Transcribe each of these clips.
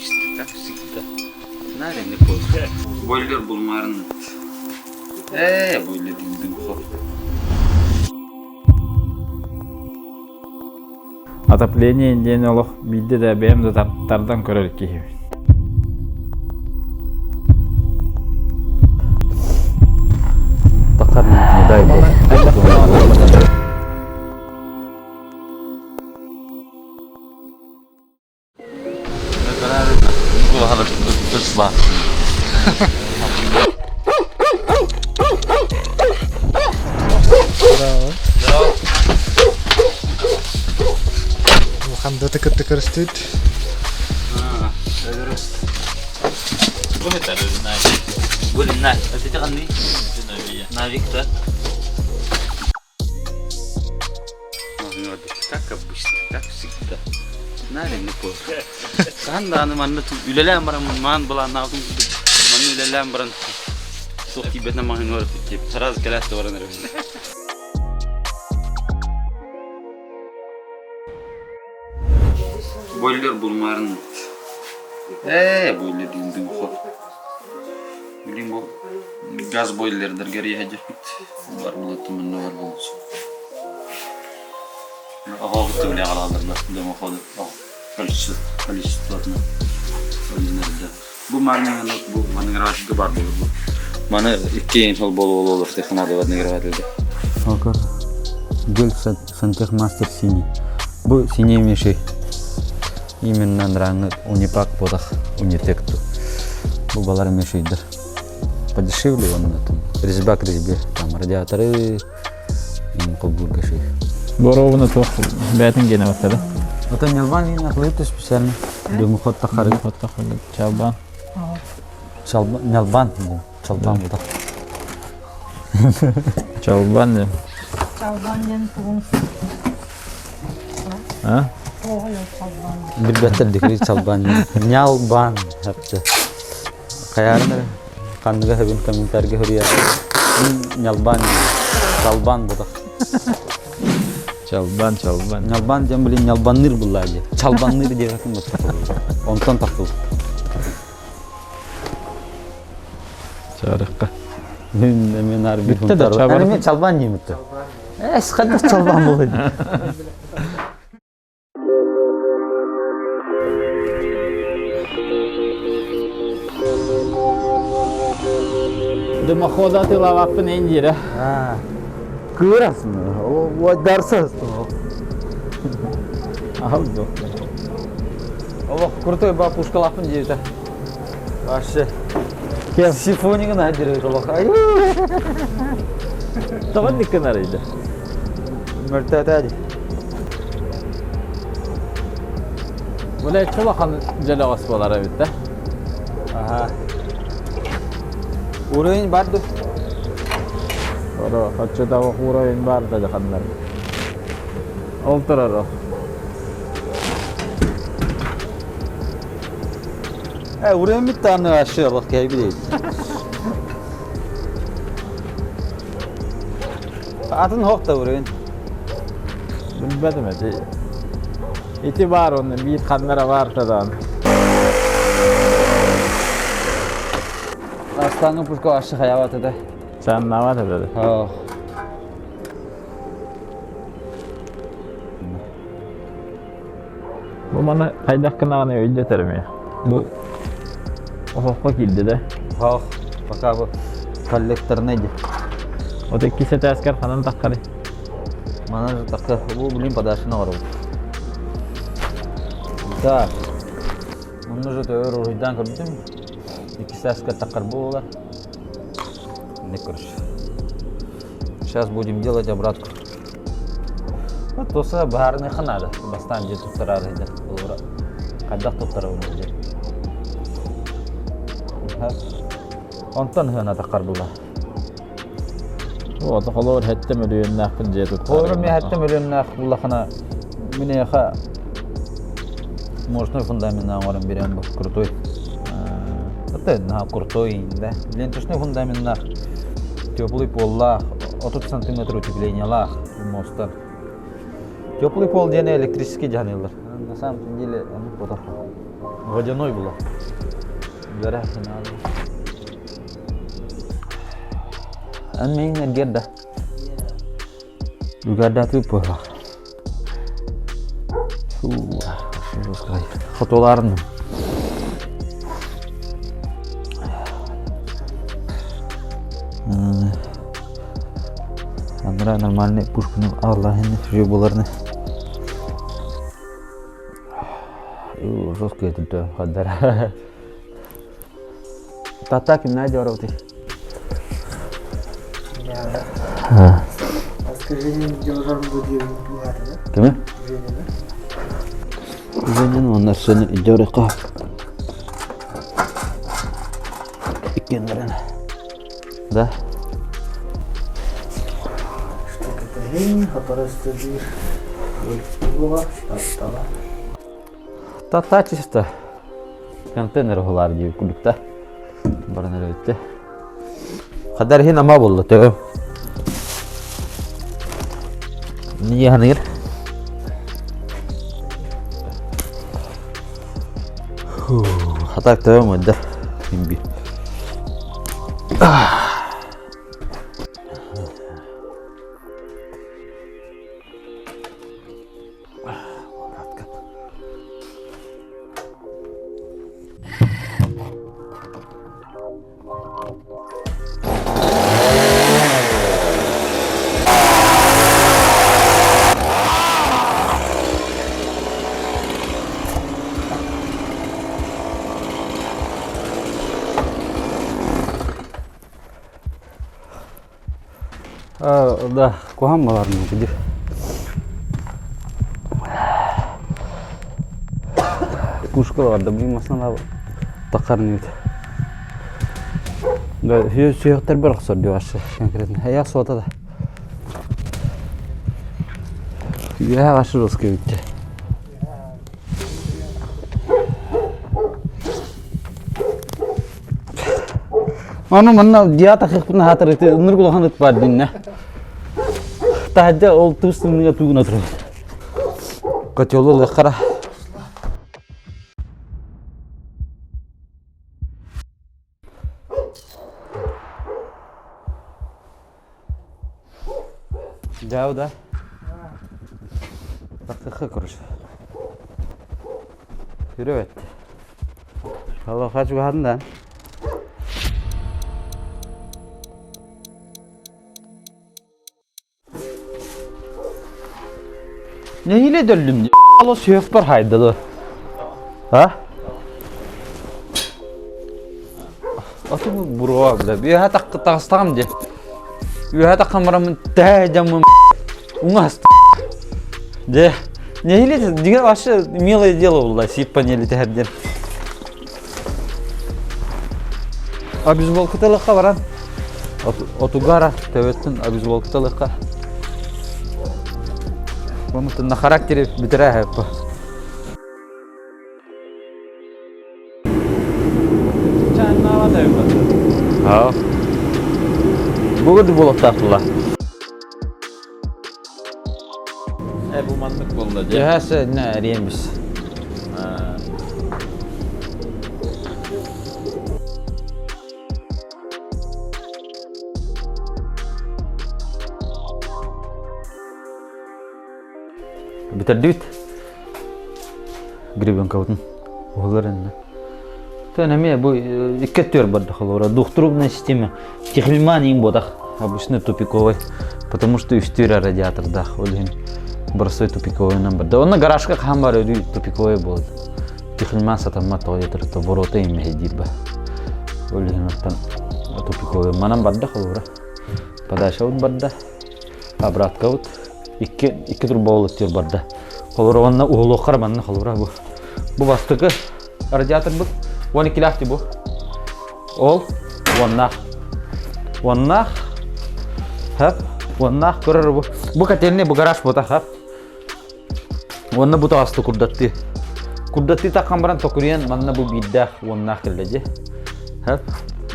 обычно, как всегда. Наверное, поздно. Бойлер булмарын. Бойлер дымхо. Отопление диэн олох биирдэ да бэйэм да тардан көрөр киһибин. Тахар не дай бог. Хандата кытта көрүстүбүт. Навик-то. Как обычно, как всегда. Наверное, поздно. Хаһан даҕаны манна үлэлээн баран маан былааннаабытым курдук манна үлэлээн баран суох тиийбэтинэн маҕаһыыҥҥа барыппыт диэбит. Сразу кэлээт да баран эрэбин. Бойлер булмаарын бойлер диэн дымоход. Билин бу газ бойлердарга эрийэһэдьэппит. Бар булаттым манна бар болсу. Оһоҕутта билэ аҕалаллар дымоходу количество количествотына Бу манныгы бу манныгыраатыга бар буолар бу. Маны икки сол болу болу технология награвателде. Окор. Гель сантехмастер синий. Бу синий меши. Именно нраңы унипак бодах унитекту. Бу балар мешийдер. Подешевле он там резьба к резьбе. Там радиаторы, холбуурга ши. Боровуна туох бээтин гиэнэ баттада. Это нялбан иин атлыйты специально. Дымоход тахары. Чалбан. Нялбан. Чалбан будах. Чалбан диэн. Чалбан диэн тугун А? Билбэттэр дикри чалбан. Нялбан хапты. Хайаарын эрэ ханныга хөбүн комментарийга хөрүйэр. Нялбан чалбан будах. Чалбан, чалбан. Нялбан диэн блин нялбанныыр буллаа диye. Чалбанныыр диэбэтин баттахыл. Онтон тахсыл. Чарыкка. Мен мен ар бир Бүтте да чабар. Мен чалбан деймін Эс қандай чалбан болады. Дымохода тылаваппын индира. Кыырасың. Дарсыз. Алды. Олох крутой ба пушкалаппын диэбитэ. Вообще. Симфонигын айдырбыт олох. Тоҕо диккын арыйда? Мөртөөтөө Бу чулахан дьөлөҕөс буолар эбит да. Аха. Уровень бар ду? Оро, оччотооҕу уровень бар да дьаханнар. Ол турар Э, уровень бит аны вообще олох киһи билейт. Атын хоқ да уровень. Билбэтим эти. Ити баар онно биир ханнара баар тадаан. Астаңы пушка вообще хаябат это. Саннават этэ. Ох. Бу маны хайдах гынаҕын өйдөтөр эмиэ. Бу оһоххо киирдэ да. Ох, пока бу коллекторный ди. Вот иккис этээскэр ханан таххары. Манан же тахха, бу блин подашына барабыт. Так. Онно же төөр уруйдаан көрдүм. Иккис этээскэр таххар буолар. Не короче. Сейчас будем делать обратку. Вот туса баарыныха надо. Бастаан дьиэ туттараар иһдэр. Олора хайдах туттарабын дьэ. Онтон ыһыана таххар була. Вот холоор хэттэ мөлүйүөннээхпин дьиэ туттар. Холоор ми хэттэ мөлүйүөннээх буллахына миниэхэ мощный фундаментнаах оҥорон биэрэн бу крутой. Это наһаа крутой да. Ленточный фундаменнаах теплый поллаах, 30 сантиметр утеплениялаах мостар. Теплый пол диэн электрический дьаһаныылар. На самом деле ону потох. Водяной была. Бэрэ финал. Эн мейин эргер да. Үгәрдәтүү пыһа. Хотуларын. Андра нормальный пушканы аллахын жү буларны. Жестко это хаддар. Тата кимнää дьоробутый? Кими? Женин оннар сені идёрыка. Иккеннерин. Да? Тата чисто. Контейнер уһулаар дии курдукта. Баран эрэ бүттэ. Хадар иһин ама буолла төбөм. Не ханыыр? Хатар төбөм өйдө. Имби. Да, куһаҕан баларым где. Кушкаларда блин масна таққарын бит. Да, сүйөктөр бір охсор дип конкретно. Я сота да. Я ваши русский битте. Ону манна диата хыхпын хатыр ити ыныр улахан ыт бар динне. Таһырдьа ол тус тымныга тугуна турар. Котелу ылыаххара. Дьау да. Тахтыха короче. Yürü Алло, чугаһатын да. Нэһиилэ өллүм дии. Алло, сүһүөхпэр хаайда дуо? А? Аты бу буруо бля. Үөһэ таҕыстаҕым дии. Үөһэ таххан бараммын тээ дьаммын уҥас Дьэ, нэһилиэ дьиҥэ вообще милое дело булла сип панели тэһэр диэн. Обезболката ылыхха баран отугара төбөттүн обезболката ылыхха. Онутун на характере бүтэрэ хэппа. Бүгүн буолуохтаахтылар. Э, бу маннык буолла дьэ. Дьэһэ нэ эриэмис. Бүтэрдибит. Гребенкабытын уһулар иннэ. Тэн эмиэ бу икки өттүгэр барда холобура. Двухтрубная система Техлиман иҥ буотах обычный тупиковый, потому что үстүүр радиатордаах ол иһин простой тупиковыйынан барда. Онно гаражка хаһан бар өрүү тупиковый буолла. Техлиман сатаммат тоҕо диэтэр ворота иммэһэйдиир ба. Ол иһин оттон тупиковый манан барда холобура. Подачабыт барда. Обраткабыт икки икки турба өттүгэр барда. Холобура уонна уһулуоххара манна холобура бу. Бу бастакы радиаторбыт 12 бу. Ол уоннаах. Уоннаах. Хап. Уоннаах көрөр бу. Бу котельный бу гараж бута хап. Уонна бу таҕаста курдаттыы. Курдаттыы таххан баран токуруйан манна бу биирдээх уоннаах кэллэ дьэ. Хап.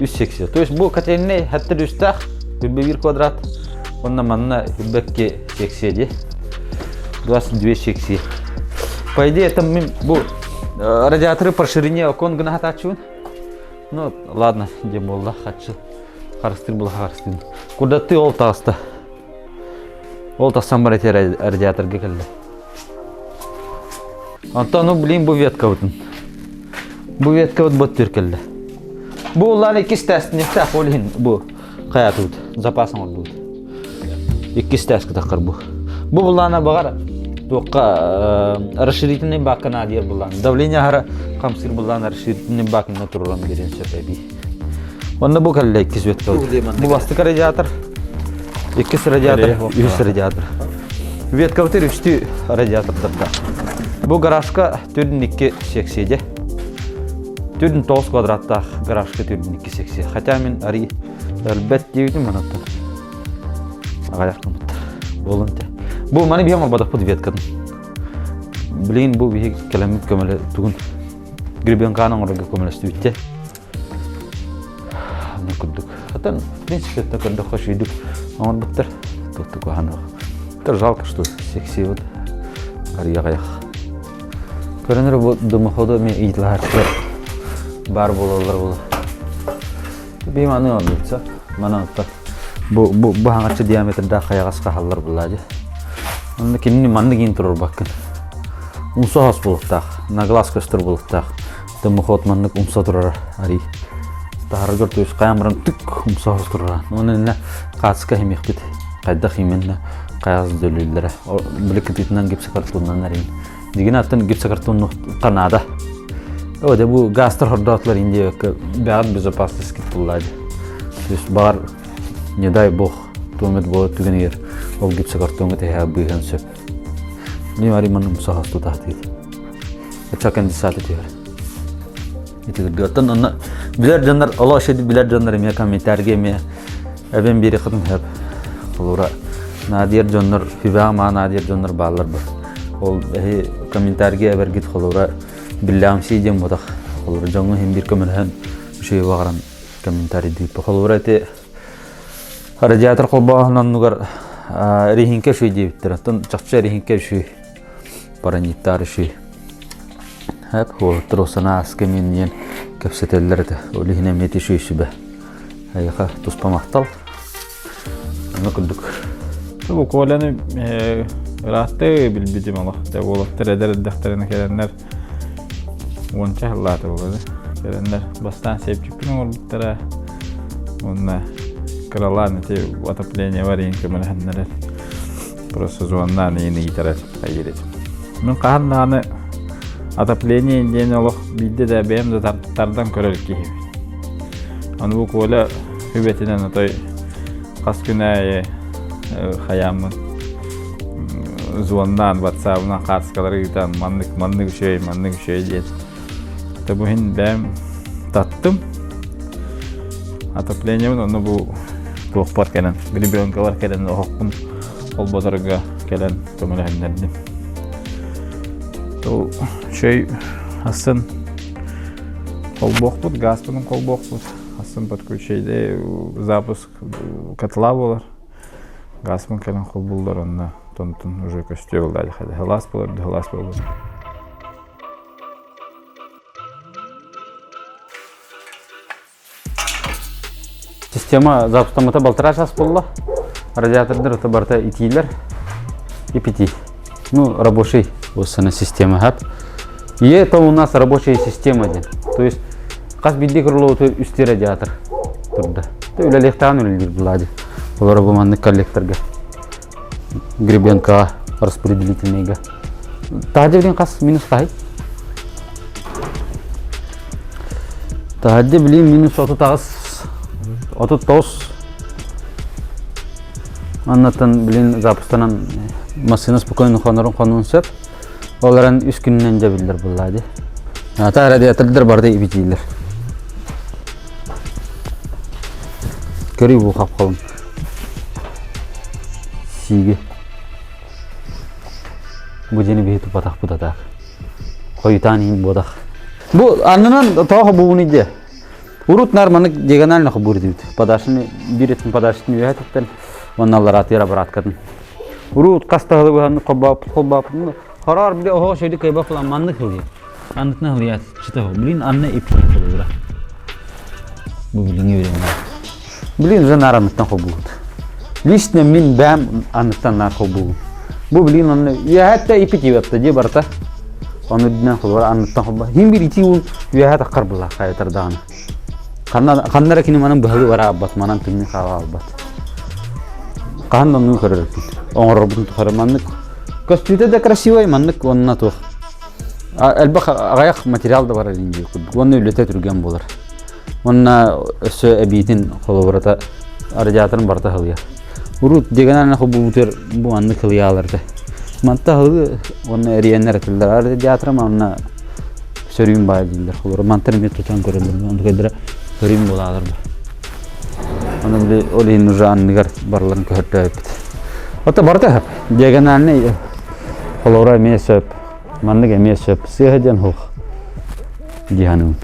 Үс секция. То есть бу котельный хаттыр үстээх, хүрбэ биир квадрат. Уонна манна хүрбэкки секция дьэ. 22 секция. По идее, это мин бу Радиаторы по ширине окон гына хатааччыбын. Ну, ладно, диэн буолла, хаччы. Харыстыыр була харыстыын. Курдаттыы ол таҕыста. Ол тахсан бар эти радиаторга кэллэ. Онтон, ну, блин, бу веткабытын. Бу веткабыт бот кэллэ. Бу улаан иккис тестинехтээх ол иһин бу хайатыбыт, запас оҥордубут. Иккис тээскэ таххар бу. Бу булаана баҕар туохха расширительный бакка наадыйар булаан. Давление аһара хамсыыр булаан расширительный бакына туруран биэриэн сөп эбии. Онно бу кэллэ иккис ветка. Бу бастакы радиатор, иккис радиатор, үһүс радиатор. Веткабытыр үстүү радиатордарда. Бу гаражка түрүн икки секциядэ. Түрүн 9 квадраттаах гаражка түрүн икки секция. Хотя мин ари өлбөт диэбитим манаттан. Аҕыйах гыммыттар. Буолун те. Бу маны биһи оҥорботохпут веткатын. Билигин бу биһи кэлэммит көмөлө тугун гребенканы оҥорорго көмөлөстүбүттэ. Аны курдук. Хатан, в принципе, это көрдөххө шүйдүк оҥорбуттар. Туттук куһаҕан. Это жалко, что секси вот арыйаҕайах. Көрөнөр бу дымоходу мен ыйытылаһааччылар баар буолаллар буолар. Биим аны оннук Манан бу бу бу хаҥаччы диаметрдаах хайаҕас хаһаллар буллаа дии. Онно кинини маннык иин туруорбаккын. Умса хос булуктаах, на глаз көстөр булуктаах. Дымоход маннык умса турар арий. Таһаргар туйус хайан баран түк умса хос турара. Оны инне хаацка химиэхпит. Хайдах именно хайаҕас дөлүүллэрэ. Били кытыытынан гипсокартонунан арин. Дигин аттан гипсокартонну наада. О, де бу газтар хордоотулар индия бэҕэр безопасность киттуллаа То есть баҕар не дай бог туомет буолар түгэнигэр ол гипсокартоҥҥа тэһэ быыһан сөп. Мин ари манна мусахас тутаахтыыр. Оччо конденсаты түһэр. Итигиргэ оттон онно билэр дьоннор олох ишеди билэр дьоннор эмиэ комментарийга эмиэ эбэн биэри хытын хөп. Холура наадыйар дьоннор хүбэҕэ маа наадыйар дьоннор бааллар бу. Ол эһи комментарийга эбэргит холура биллэҕимсий диэн ботах. Холура дьоҥҥо иһин биир көмөлөһөн үчүгэй баҕаран комментарийдыыр. Холура ити радиатор холбооһун оннугар эриһиҥкэ үчүгэй диэбиттэр. Оттон чахчы эриһиҥкэ үчүгэй. Параниттаар үчүгэй. Хэп уолаттар санаа аска миэнниэн кэпсэтэллэр этэ. Ол иһин эмиэ үчүгэй сүбэ. Эйиэхэ туспа махтал. Аны курдук. Бу Коляны ыраатты билбитим олох. Дэ уолаттар эдэр эрдэхтэринэ кэлэннэр уонча сыллаата буолла. Кэлэннэр бастаан сепчикпин оҥорбуттара. Уонна кыралаан ити отопление бар иин көмөлөһөннөрөр. Просто звоннаан иин ыйытара айыр этим. Мин хаһан даҕаны отопление диэн олох биирдэ да бэйэм да тардан көрөр киһибин. Аны бу Коля үбэтинэн отой хас күн аайы хайааммын звоннаан ватсабынан хаартыскалары ыытан маннык маннык үчүгэй маннык үчүгэй диэн это бу иһин бэйэм таттым отоплениебын онно бу туохпар кэлэн гребенкалар кэлэн оһохпун холботорго кэлэн көмөлөһүннэрдим то үчүгэй астын холбуохпут газпытын холбуохпут астын подключение запуск котла буолар газпын кэлэн холбууллар онно тонтон уже көстүө буолла халаас буолар да халаас буолар Система запустаммыта балтараа час буолла. Радиатордар это барыта итиилэр. И Ну, рабочий вот система хап. И это у нас рабочая система диэн. То есть хас биирдии крылоуту үстүү радиатор турда. Үлэлиэхтээн үлэлиир булади. Олор бу маннык коллекторга. Гребенка распределительныйга. Таһырдьа билин хас минус хаһый? Таһырдьа билин минус 38 39 Аннаттан билин запустанан массыына спокойно хонорун хонуон сөп. Ол эрэн үс күнүнэн дьэ биллэр буоллаа дии. Ата радиатордар барыта ибитиилэр. Көрүй бу хапхалын. Сииги. Бу дьиэни биһи туппатахпыт атаак. Хойутаан иһин буотах. Бу аннынан тоҕо бубуну дьэ. Урут нар маннык диагонально хобуур этибит. Подашыны биир өттүн подашытын үөһэ туттан уонна аллараатыгар обраткатын. Урут хас таһылы быһанны холбооппут холбооппут. Хороор били оһоҕо шөйдү кыйба флан маннык хылыйар. Аннытына хылыйааччыта суох. Блин, анна иппит холобура. Бу билиҥҥи времена. Блин, уже наар анныттан холбуубут. Лично мин бэйэм анныттан наар холбуубун. Бу блин онно үөһэттэ ипит ибатта дии барыта. Ону үрдүнэн холбура анныттан холба. Хин бир ити уул үөһэ таххар булла хайатар даҕаны. Ханна ханна эрэ кини манан быһалыы бара албат, манан тымныы хаала албат. Хаһан да оннугу көрөрбүт. Оҥорорбутун тухары маннык көстүүтэ да красивай, маннык уонна туох. Элбэх аҕыйах материал да барар дии курдук. Уонна үлэтэ түргэн буолар. Уонна өссө эбиитин холобурата радиаторын барыта хылыйар. Урут диагонально холбуутугар бу маннык хылыйаалар этэ. Манта хылы уонна эриэннэр этэллэр. Радиаторым онно сөрүүн баай дииллэр. Холобура мантан эмиэ тутан көрөллөр. Онтукайдара сөрүүн буолаалар. Ону били ол иһин уже анныгар барыларын көһөртөөбүппүт. Ото барыта сөп. Диагональный холобура эмиэ сөп. Маннык эмиэ сөп. Сыыһа диэн суох дии саныыбын.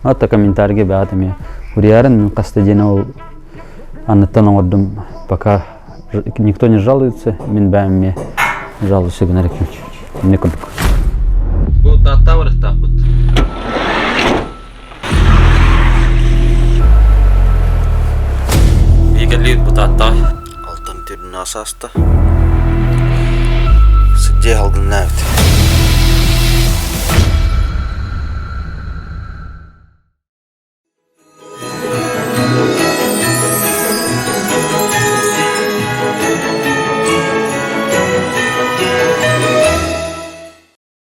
Ата комментарийга бэҕэт эмиэ суруйарын мин хаста диэн ол анныттан оҥордум пока никто не жалуется мин бэйэм эмиэ жалуйся гынар эким инник курдук. Бу Таатта барыахтаахпыт. Биһиги бу Тааттаҕа. Алтан төрүн ааста. Сыдьай халгыннаабыт.